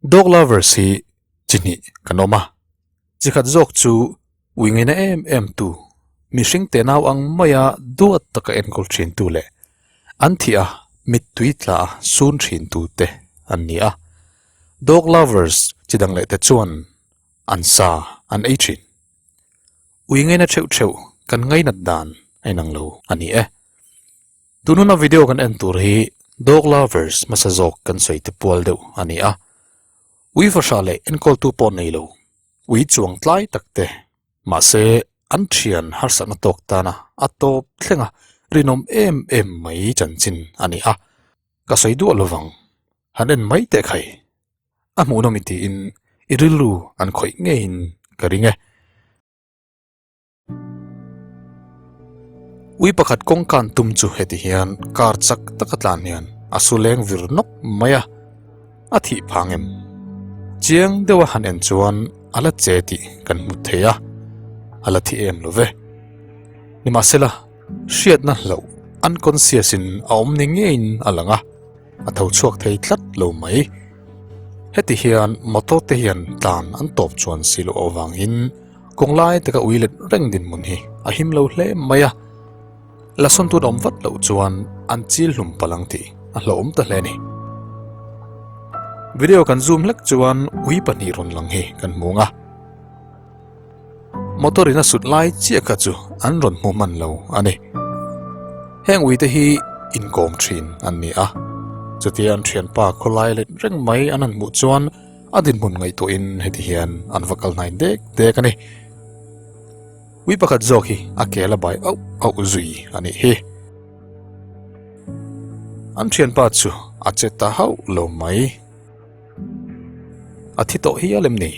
Dog lovers hi chi hnih kan awm a, chi khat zawk chu ui ngaina em em tu, mihring te nau ang maia duat taka enkawl thin tu leh an thih a mittui tla a sun thin tu te an ni a. Dog lovers chi dang leh te chuan an sa an ei thin. Ui ngaina theuh theuh kan ngainat dan a inang lo a ni e. Tununa video kan en tur hi dog lovers hmasa zawk kan sawi te pual deuh a ni a. Ui fahrah leh enkawltu pawh nei lo, ui chuang tlai tak te, mahse an thian harsatna tawk tana a tawp thlenga rinawm em em mai chanchin a ni a. Ka sawi duah lovang, han en mai teh khai. A hmuhnawm i tiin i rilru an khawih ngeiin ka ring e. Ui pakhat kawngkan tum chu heti hian kar chak taka tlan hian a su leng vir nawk mai a, a thih phang em? Chiang deuha han en chuan a la che tih kan hmu thei a, a la thi em lo ve. Nimahsela, hriatna hlauh unconscious in a awm ni ngeiin a lang a. A tho chhuak thei tlat lo mai. Heti hian motor te hian tlan an tawp chuan si loh avangin kawng lai taka ui let reng dinhmun hi a him lo hle mai a. La sawn tun awm vat loh chuan an chil hlum palh ang tih a hlauhawm ta hle a ni. Video kan zoom hlek chuan ui pahnih rawn lang hi kan hmu ang a. Motor in a sut lai chiah kha chu an rawn hmu hman lo a ni. Heng uite hi inkawm thin an ni a, chutia an thianpa khawlai let reng mai an han hmuh chuan a dinhmun ngaihtuahin heti hian an va kal hnai dek dek a ni. Ui pakhat zawk hi a kel a bai auh auh zui a nih hi. An thianpa chu a che ta hauh lo mai. A thi tawh hial em ni?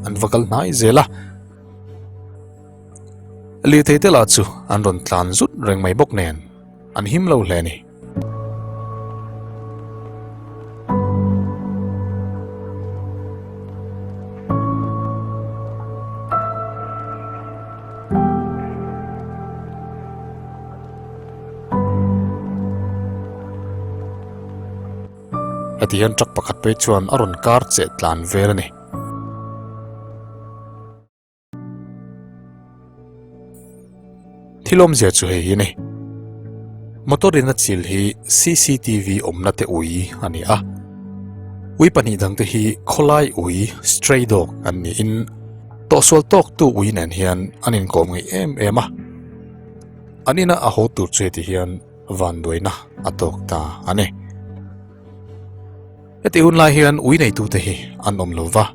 An va kal hnai zel a. Lirthei te lah chu an rawn tlan zut reng mai bawk nen an him lo hle a ni. Heti hian truck pakhat phei chuan a rawn kar cheh tlan vel a ni. Thil awmzia chu hei hi a ni. Motor in a chil hi CCTV awmna te ui a ni a. Ui pahnih dang te hi khawlai ui stray dog an niin tawhsual tawk tu ui nen hian an inkawm ngeih em em a. An ina a haw tur chu heti hian vanduaina a tawk ta a ni. Heti hun lai hian ui neitute hi an awm lo va.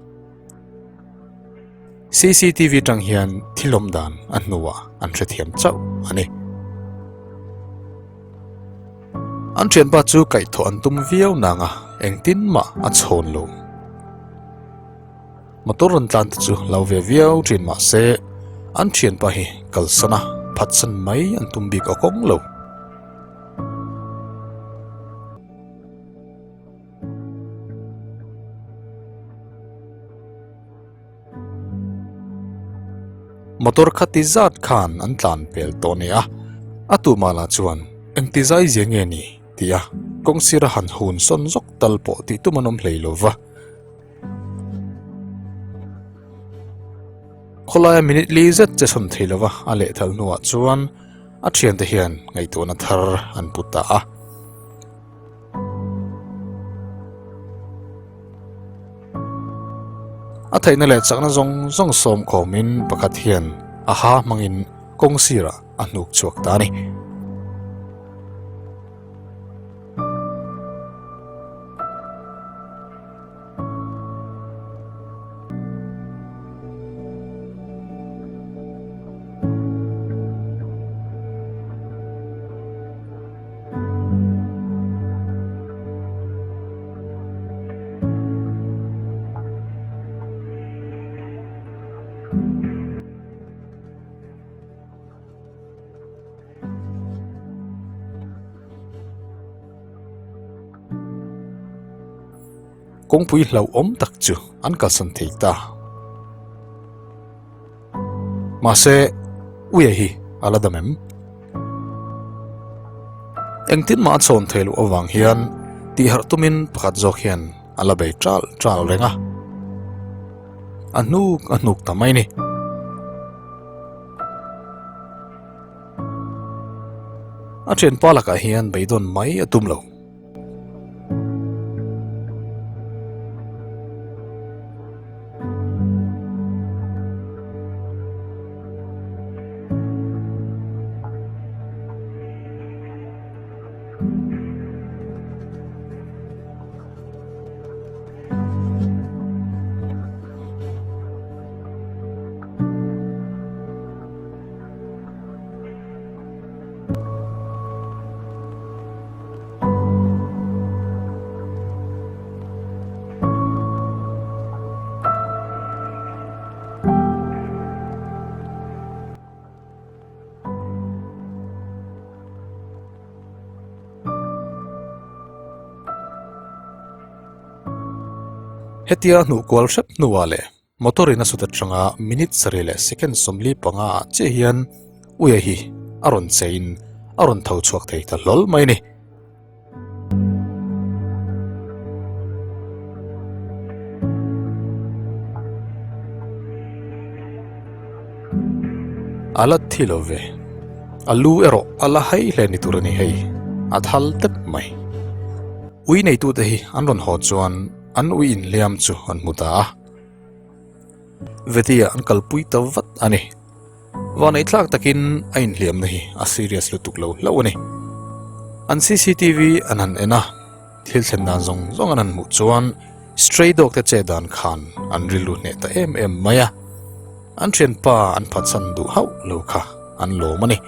CCTV tang hian thil awm dan a hnuah an hrethiam chauh a ni. An thianpa chu kaihthawh an tum viau nanga engtin mah a chhawn lo. Motor rawn tlan te chu lo ve viau thin mah se an thianpa hi kalsan a phatsan mai an tum bik a kawng lo. Motor kha ti zat khan an tlan pel tawh nia a tumah lah chuan engti zai zia nge ni tia kawngsira han hun sawn zawk tal pawh tih tum an awm hlei lo va. Khawlaia minute li zet che sawn thei lova a lehthal hnuah chuan a thiante hian ngaihtuahna thar an pu ta a. A theihna leh chakna zawng zawng sawm khawmin pakhat hian a ha hmangin kawng sirah a hnuk chhuak ta a ni. Kawngpui hlauhawm tak chu an kalsan thei ta. Mahse, Uia hi a la dam em? Engtin mah a chhawn thei loh avang hian Tihharh tumin pakhat zawk hian a la bei ṭal ṭal reng a. A hnuk a hnuk ta mai ni. A thianpa lakah hian beidawn mai a tum lo. Hetia hnuh kual hrep hnuah leh motor in a sut atanga minute sarih leh second 45 ah chiah hian Uia hi a rawn che in a rawn tho chhuak thei ta hlawl mai a ni. A la thi lo ve. A lu erawh a la hai hle ni tur a ni hei. A thal tep mai. Ui neitute hi an rawn haw chuan an ui inhliam chu an hmu ta a. Vetia an kalpui ta vat a ni. Vaneitlak takin a inhliamna hi a serious lutuk lo hlauh a ni. An cctv an han en a, thil thlen dan zawng zawng an han hmuh chuan stray dog te che dan khan an rilru hneh ta em em mai a. An thianpa an phatsan duh hauh lo kha an lawm a ni.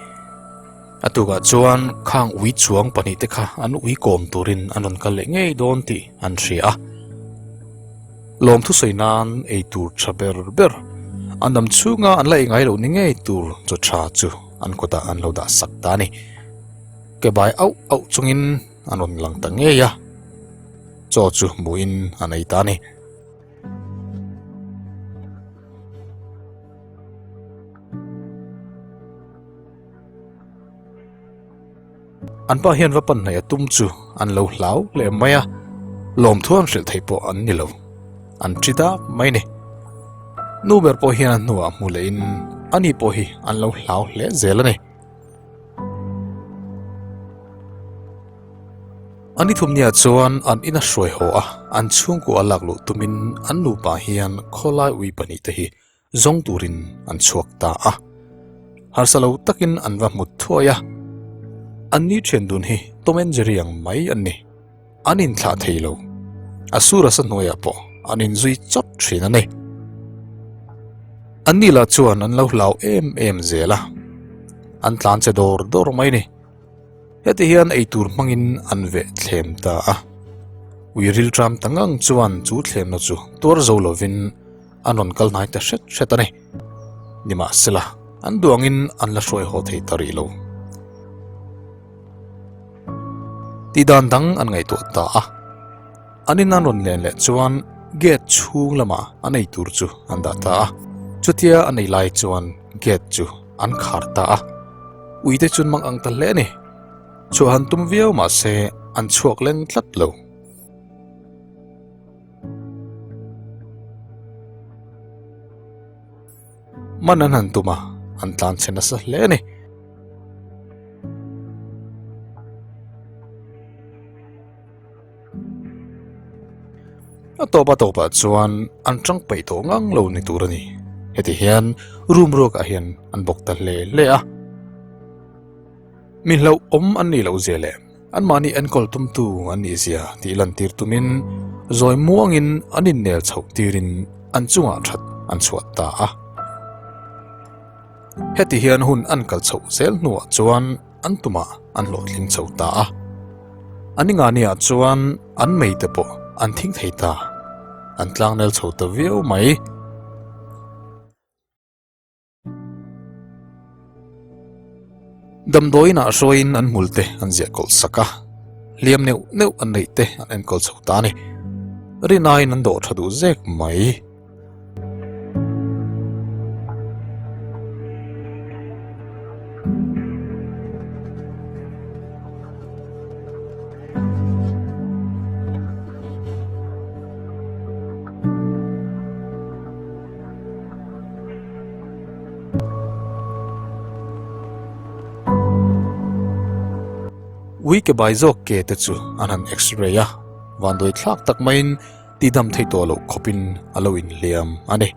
A tukah chuan khang ui chuang pahnihte kha an ui kawm turin an rawn kal leh ngei dawn tih an hria a. Lawm thusawi nan ei tur tha ber ber, an dam chhunga an la ei ngai loh ni ngei tur chaw tha chu an kawtah an lo dah sak ta a ni. Ke bai auh auh chungin an rawn lang ta ngei a, chaw chu hmuhin an ei ta a ni. An pa hian va pan hnaih a tum chu an lo hlau leh mai a, lawmthu an hrilh theih pawh an ni lo. An ṭi dak mai ni. Nu ber pawh hian a hnuah hmu lehin ani pawh hi an lo hlau hle zel a ni. A ni thumnia chuan an ina hruai haw a, an chhungkua a lak luh tumin an nupa hian khawlai ui pahnihte hi zawng turin an chhuak ta a. Harsa lo takin an va hmut thuai a. An ni thian dun hi Tom and Jerry ang mai an ni. An inthlah thei lo. A sur a sa hnuaiah pawh an inzui chawt thin a ni. An ni lah chuan an lo hlau em em zel a. An tlan che dawr dawr mai ni. Heti hian eitur hmangin an veh thlem ta a. Ui rilṭam ta ngang chuan chu thlemna chu tuar zo lovin an rawn kal hnai ta hret hret a ni. Nimahsela, an duangin an la hruai haw thei ta rih lo. Tih dan dang an ngaihtuah ta a. An in an rawn len leh chuan gate chhung lamah an ei tur chu an dah ta a. Chutia an ei lai chuan gate chu an khar ta a. Uite chun mang ang ta hle a ni. Chhuah han tum viau mahse an chhuak leng tlat lo. Man an han tum a, an tlan chhe nasa hle a ni. A tawp a tawpah chuan an tang peih tawh ngang lo ni tur a ni. Heti hian room ruakah hian an bawk ta hle hle a. Mi hlauhawm an nih loh zia leh anmahni enkawl tumtu an nih zia tih lantir tumin zawi muangin an innel chhoh tirin an chungah that an chhuah ta a. Heti hian hun an kal chhoh zel hnuah chuan an tumah an hlawhtling chho ta a. An inganiah chuan an meite pawh an thing thei ta, an tlangnel chho ta viau mai. Damdawiin ah hruaiin an hmul te an ziah kawlh sak a, hliam neuh neuh an neih te an enkawl chho ta a ni. Rinaiin an dawh tha duh zek mai. Ui ke bai zawk ke te chu an han x-ray a, vanduai thlak tak maiin tidam thei tawh loh khawpin a lo inhliam a ni.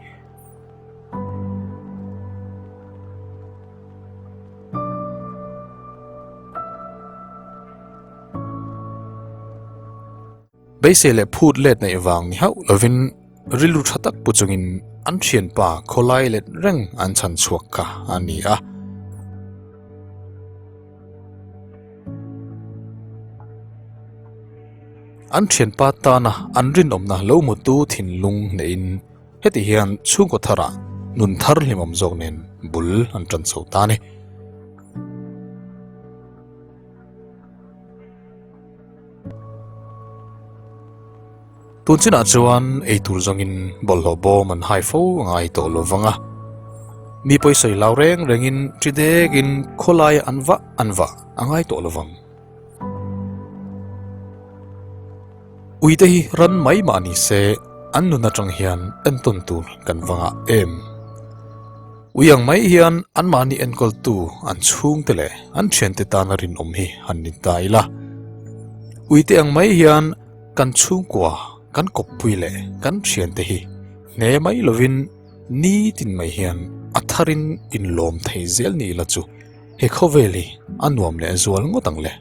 Beisei leh phut let neih vang ni hauh lovin rilru tha tak pu chungin an thianpa khawlai let reng an chhan chhuak kha a ni a. An thianpa tana an rinawmna lo hmutu thinlung neihin heti hian chhungkaw tharah nun thar hlimawm zawk nen bul an tan chho ta a ni. Tun chinah chuan eitur zawngin bawlhhlawh bawm an hai fo a ngai tawh lo vang a, mi pawisawi lau reng rengin ṭi dekin khawlaia an vah an vah a ngai tawh lo vang. Uite hi ran mai mah ni se an nun atang hian entawn tur kan va ngah em? Ui ang mai hian anmahni enkawltu an chhungte leh an thiante tana rinawm hi han ni ta ila. Uite ang mai hian kan chhungkua, kan kawppui leh kan thiante hi hne mai lovin nitin mai hian a tharin inlawm thei zel ni ila chu he khawvel hi a nuam leh zual ngawt ang le.